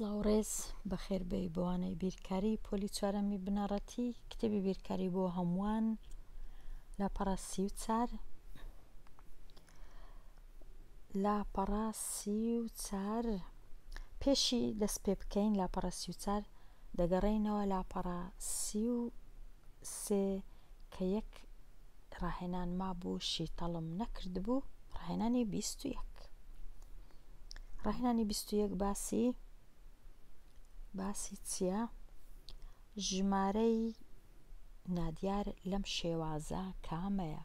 سڵاو ڕێز بەخێر بێی بۆ وانەی بیرکاری پۆلی چوارەمی بنەڕەتی کتێبی بیرکاری بۆ هەمووان لاپەڕە 34 لاپەڕە 34 پێشی دەست پێ بکەین لاپەڕە 34 دەگەڕێینەوە لاپەڕە 33 کە یەک ڕاهێنان مابوو شیتەڵم نەکردبوو ڕاهێنانی 21 ڕاهێنانی 21 باسی باسی چییە؟ ژمارەی نادیار لەم شێوازە کامەیە؟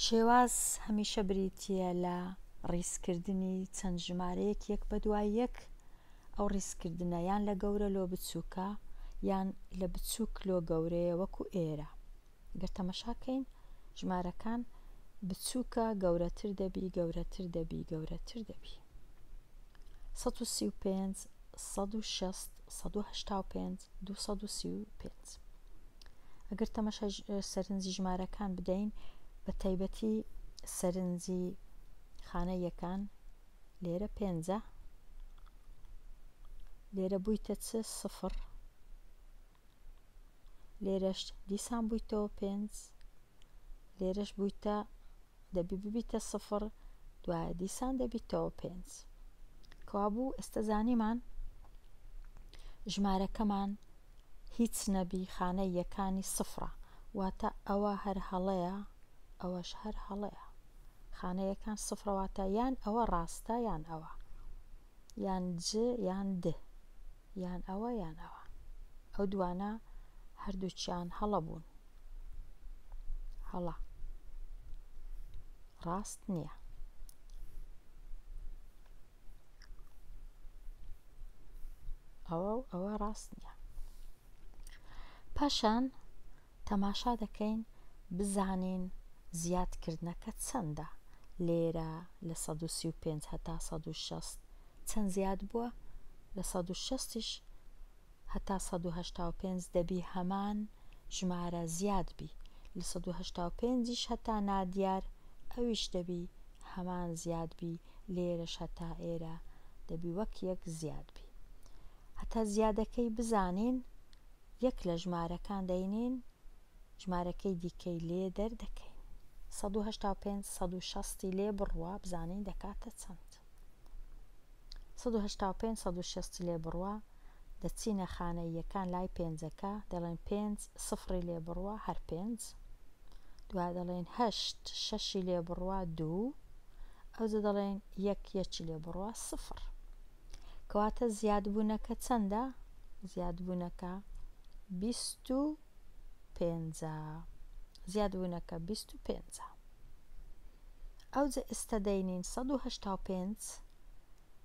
شێواز هەمیشە بریتییە لە ڕیزکردنی چەند ژمارەیەک یەک بە دوای یەک ئەو ڕیزکردنە یان لە گەورە لۆ بچووکە یان لە بچووک لۆ گەورەیە وەکو ئێرە گەر تەمەشا کەین ژمارەکان بچووکە گەورەتر دەبی گەورەتر دەبی گەورەتر دەبی 135 160 185 235 ئەگەر تەمەشای سەرنجی ژمارەکان بدەین بە تایبەتی سەرنجی خانە یەکان لێرە پێنجە لێرە بوویتە چ سفر لێرەش دیسان بوویتەوە پێنج لێرەش بوویتە دەبی ببیتە سفر دوایە دیسان دەبیتەوە پێنج کەوابوو ئێستا زانیمان ژمارەکەمان هیچ نەبی خانە یەکانی سفرە واتە ئەوە هەر هەڵەیە ئەوەش هەر هەڵەیە خانە یەکان سفرە واتە یان ئەوە ڕاستە یان ئەوە یان ج یان د یان ئەوە یان ئەوە ئەو دوانە هەردووکیان هەڵە بوون هەڵە ڕاست نییە. ئەوە و ئەوە ڕاست نییە. پاشان تەماشا دەکەین بزانین زیادکردنەکە چەندە لێرە لە 135 هەتا 160 چەند زیاد بووە لە 160 یش هەتا 185 دەبی هەمان ژمارە زیاد بی لە 185 یش هەتا نادیار ئەویش دەبی هەمان زیاد بی لێرەش هەتا ئێرە دەبی وەک یەک زیاد بی هەتا زیادەکەی بزانین یەک لە ژمارەکان دەینین ژمارەکەی دیکەی لێ دەردەکەین 185 160 ی لێ بڕوا بزانین دەکاتە چەند 185 160 لێ بڕوا دەچینە خانەییەکان لای پێنجەکە دەڵێن پێنج سفڕی لێ بڕوا هەر پێنج دوا دەڵێن هەشت شەشی لێ بڕوا دوو ئەوجە دەڵێن یەک یەکی لێ بڕوا سفر کەواتە زیادبوونەکە چەندە؟ زیادبوونەکە 25 ە. زیادبوونەکە 25 ە. ئەوجە ئێستا دەینین 185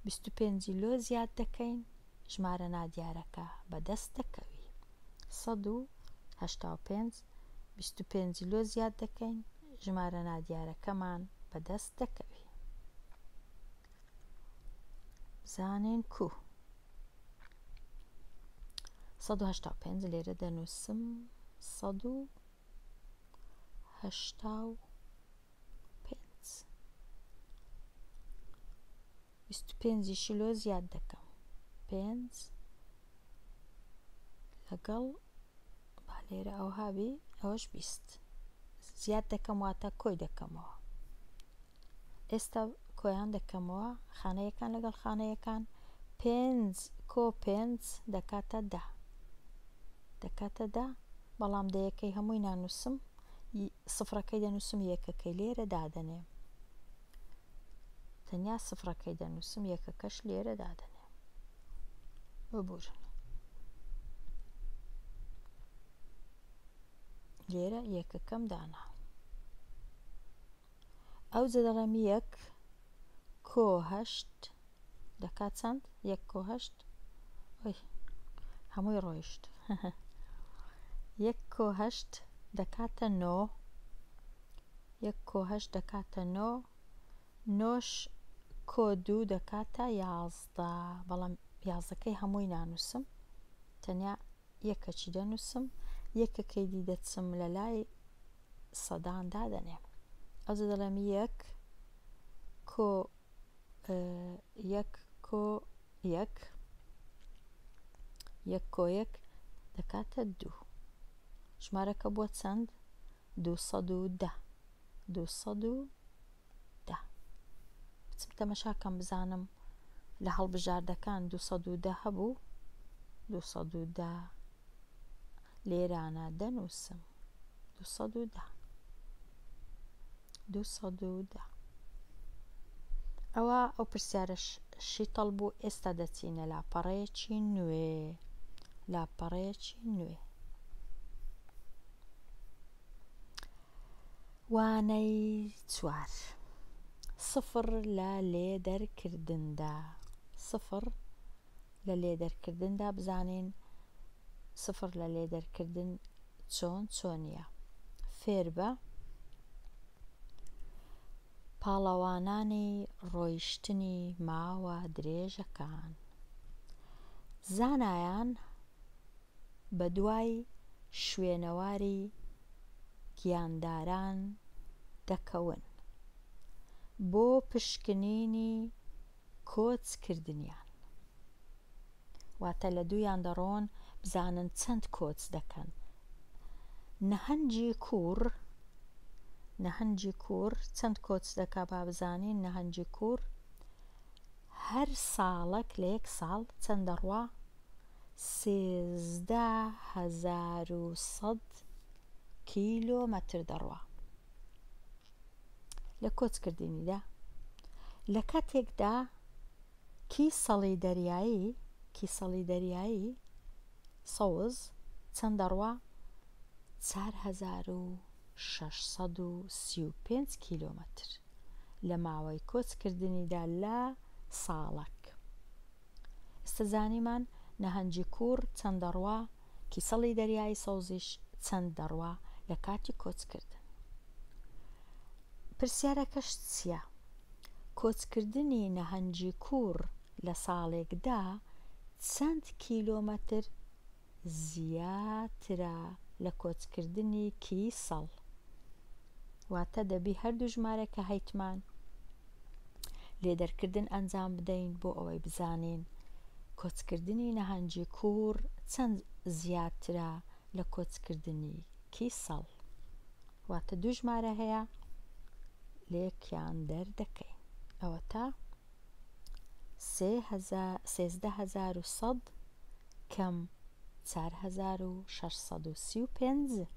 25 ی لۆ زیاد دەکەین ژمارە نادیارەکە بەدەست دەکەوی. 185 25 ی لۆ زیاد دەکەین ژمارە نادیارەکەمان بەدەست دەکەوی. بزانین کو 185 لێرە دەنووسم 185 25 شلۆ زیاد دەکەم پێنج لەگەڵ با لێرە ئەوها بی ئەوەش 20 زیاد دەکەم واتە کۆی دەکەمەوە ئێستا کۆیان دەکەمەوە خانەیەکان لەگەڵ خانەیەکان پێنج کۆ پێنج دەکاتە دە دەکاتە دە بەڵام دەیەکەی هەمووی نانووسم سفرەکەی دەنووسم یەکەکەی لێرە دادەنێم تەنیا سفرەکەی دەنووسم یەکەکەش لێرە دادەنێم ببورن لێرە یەکەکەم دانا ئەوجە دەڵێم یەک کۆ هەشت دەکات چەند؟ یەک کۆ هەشت ئۆی هەمووی ڕۆیشت یەک کۆ هەشت دەکاتە نۆ یەک کۆ هەشت دەکاتە نۆ نۆش کۆ دوو دەکاتە یازدە بەڵام یازدەکەی هەمووی نانووسم تەنیا یەکەکی دەنووسم یەکەکەی دی دەچم لە لای سەدان دادەنێم ئەوجە دەڵێم یەک کۆ یەک کۆ یەک. یەک کۆ یەک دەکاتە دوو. ژمارەکە بووە چەند؟ 210. 210. بچم تەمەشا کەم بزانم لە هەڵبژاردەکان 210 هەبوو؟ 210 لێرانە دەنووسم. 210. 210. ئەوە ئەو پرسیارەش شیتەڵ بوو ئێستا دەچینە لاپەڕەیەکی نوێ لاپەڕەیەکی نوێ وانەی چوار سفر لە لێدەرکردندا سفر لە لێدەرکردندا بزانین سفر لە لێدەرکردن چۆن چۆنیە فێربە پاڵەوانانی ڕۆیشتنی ماوە درێژەکان. زانایان بەدوای شوێنەواری گیانداران دەکەون بۆ پشکنینی کۆچکردنیان. واتە لە دوویان دەڕۆن بزانن چەند کۆچ دەکەن. نەهەنگی کوڕ نەهەنگی کوڕ چەند کۆچ دەکا با بزانین نەهەنگی کوڕ هەر ساڵەک لە یەک ساڵ چەند دەڕوا 13100 کیلۆمەتر دەڕوا لە کۆچکردنیدا لە کاتێکدا کیسەڵی دەریایی کیسەڵی دەریایی سەوز چەند دەڕوا؟ 4635 کیلۆمەتر لە ماوەی کۆچکردنیدا لە ساڵەک. ئێستا زانیمان نەهەنگی کوڕ چەند دەڕوا، کیسەڵی دەریایی سەوزیش چەند دەڕوا لە کاتی کۆچکردن. پرسیارەکەش چییە؟ کۆچکردنی نەهەنگی کوڕ لە ساڵێکدا چەند کیلۆمەتر زیاترە لە کۆچکردنی کیسەڵ؟ واتە دەبی هەردوو ژمارە کە هەیتمان لێدەرکردن ئەنجام بدەین بۆ ئەوەی بزانین کۆچکردنی نەهەنگی کوڕ چەند زیاترە لە کۆچکردنی کیسەڵ. واتە دوو ژمارە هەیە لێکیان دەردەکەین ئەوەتا 13100 کەم 4635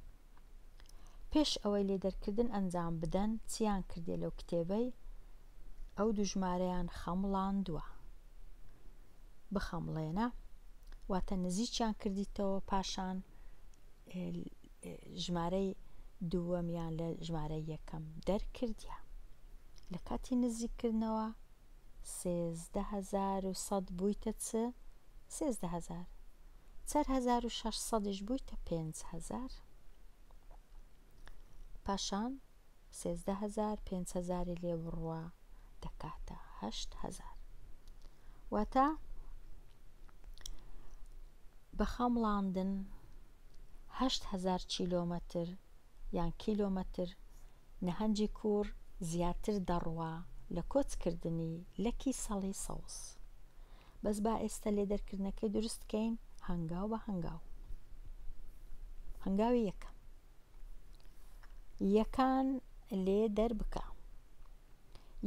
پێش ئەوەی لێدەرکردن ئەنجام بدەن چیان کردێ لەو کتێبەی ئەو دوو ژمارەیان خەمڵاندووە بخەمڵێنە واتە نزیکیان کردیتەوە پاشان ژمارەی دووەمیان لە ژمارەی یەکەم دەرکردیە. لە کاتی نزیککردنەوە 13100 بوویتە چ؟ 13000. 4600یش بوویتە 5000. پاشان 13000 5000ی لێ بڕوا دەکاتە 8000. واتە بە خەمڵاندن 8000 کیلۆمەتر یان کیلۆمەتر نەهەنگی کوڕ زیاتر دەڕوا لە کۆچ کردنی لە کیسەڵی سەوز. بەس با ئێستا لێدەرکردنەکەی دروست کەین هەنگاو بە هەنگاو. هەنگاوی یەکەم. یەکان لێ دەربکە.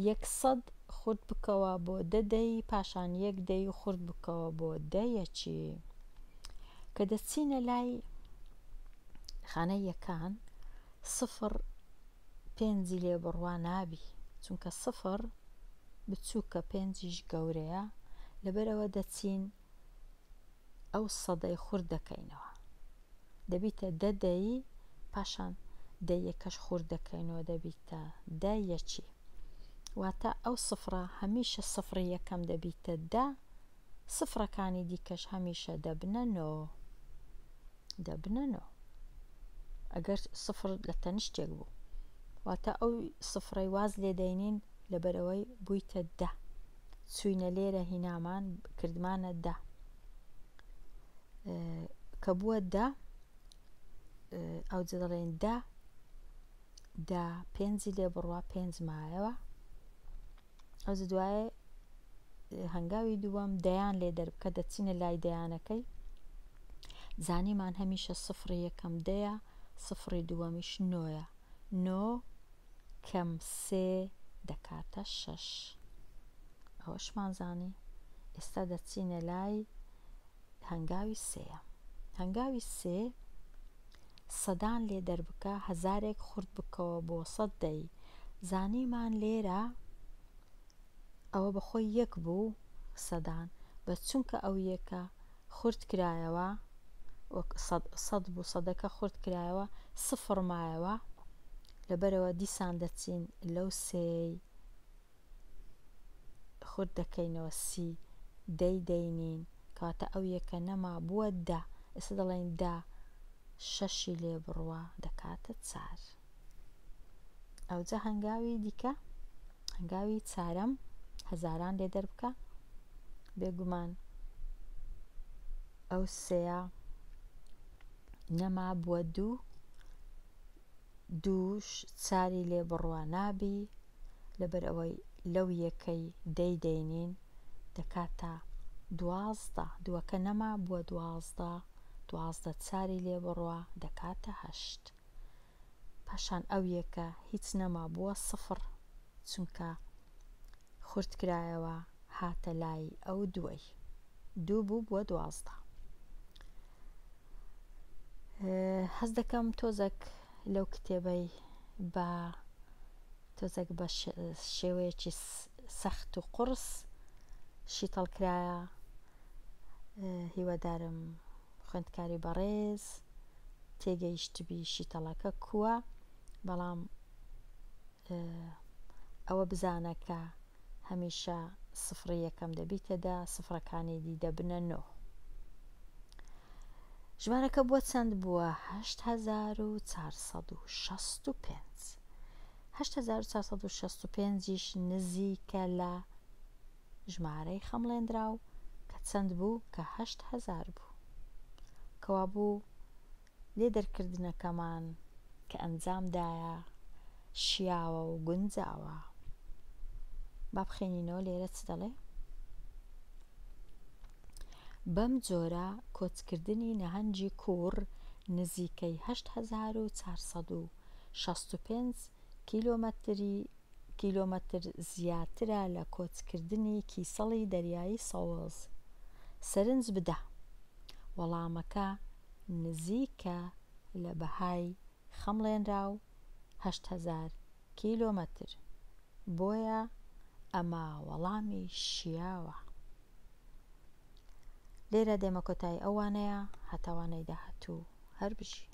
یەک سەد خورد بکەوە بۆ دە دەی پاشان یەک دەی خورد بکەوە بۆ دە یەکی. کە دەچینە لای خانەی یەکان سفر پێنجی لێ بڕوا نابی چونکە سفر بچووکە پێنجیش گەورەیە لەبەرئەوە دەچین ئەو سەدەی خورد دەکەینەوە دەبیتە دە دەی پاشان دە یەکەش خورد دەکەینەوە دەبیتە دە یەکی واتە ئەو سفرە هەمیشە سفری یەکەم دەبیتە دە سفرەکانی دیکەش هەمیشە دەبنە نۆ دەبنە نۆ ئەگەر سفر لە تەنیشتێک بوو واتە ئەو سفرەی واز لێ دەینین لەبەرئەوەی بوویتە دە چوینە لێرە هینامان کردمانە دە کە بووە دە ئەوجە دەڵێن دە دە پێنجی لێ بڕوا پێنج مایەوە ئەوجە دوایە هەنگاوی دووەم دەیان لێ دەربکە دەچینە لای دەیانەکەی. زانیمان هەمیشە سفڕی یەکەم دەیە، سفڕی دووەمیش نۆیە. نۆ کەم سێ دەکاتە شەش. ئەوەشمان زانی. ئێستا دەچینە لای هەنگاوی سێیەم. هەنگاوی سێ سەدان لێ دەربکە هەزارێک خورد بکەوە بۆ سەد دەی. زانیمان لێرە ئەوە بەخۆی یەک بوو سەدان بەس چونکە ئەو یەکە خورد کرایەوە وەک سەد سەد بوو سەدەکە خورد کرایەوە سفڕ مایەوە لەبەرەوە دیسان دەچین لەو سێی خورد دەکەینەوە سی دەی دەینین کەواتە ئەو یەکە نەما بووە دە ئێستا دەڵێین دە شەشی لێ بڕوا دەکاتە چار ئەوجا هەنگاوی دیکە هەنگاوی چارەم هەزاران لێ دەربکە بێگومان ئەو سێیە نەما بووە دوو دووش چاری لێ بڕوا نابی لەبەر ئەوەی لەو یەکەی دەی دەینین دەکاتە 12 دووەکە نەما بووە 12 12 چاری لێ بڕوا دەکاتە هەشت پاشان ئەو یەکە هیچ نەما بووە سفڕ چونکە خورد کرایەوە هاتە لای ئەو دووەی دوو بوو بووە 12 هەست دەکەم تۆزەک لەو کتێبەی بە تۆزەک بە شێوەیەکی سەخت و قوڕس شیتەڵ کرایە هیوادارم خوێندکاری بەڕێز تێگەیشتبی شیتەڵەکە کووە بەڵام ئەوە بزانە کە هەمیشە سفڕی یەکەم دەبیتە دە سفڕەکانی دی دەبنە نۆ ژمارەکە بووە چەند بووە 8465 8465 یش نزیکە لە ژمارەی خەمڵێندراو کە چەند بوو کە 8000 بوو کەوابوو لێ دەرکردنەکەمان کە ئەنجام دایە شیاوە و گونجاوە. با بخوێنینەوە لێرە چ دەڵێ؟ بەم جۆرە کۆچکردنی نەهەنگی کوڕ نزیکەی 8465 کیلۆمەتری کیلۆمەتر زیاترە لە کۆچکردنی کیسەڵی دەریایی سەوز. سەرنج بدە، وەڵامەکە نزیکە لە بەهای خەمڵێنراو 8000 کیلۆمەتر، بۆیە ئەمە وەڵامی شیاوە. لێرە دێمە کۆتایی ئەو وانەیە، هەتا وانەی داهاتوو هەر بژی.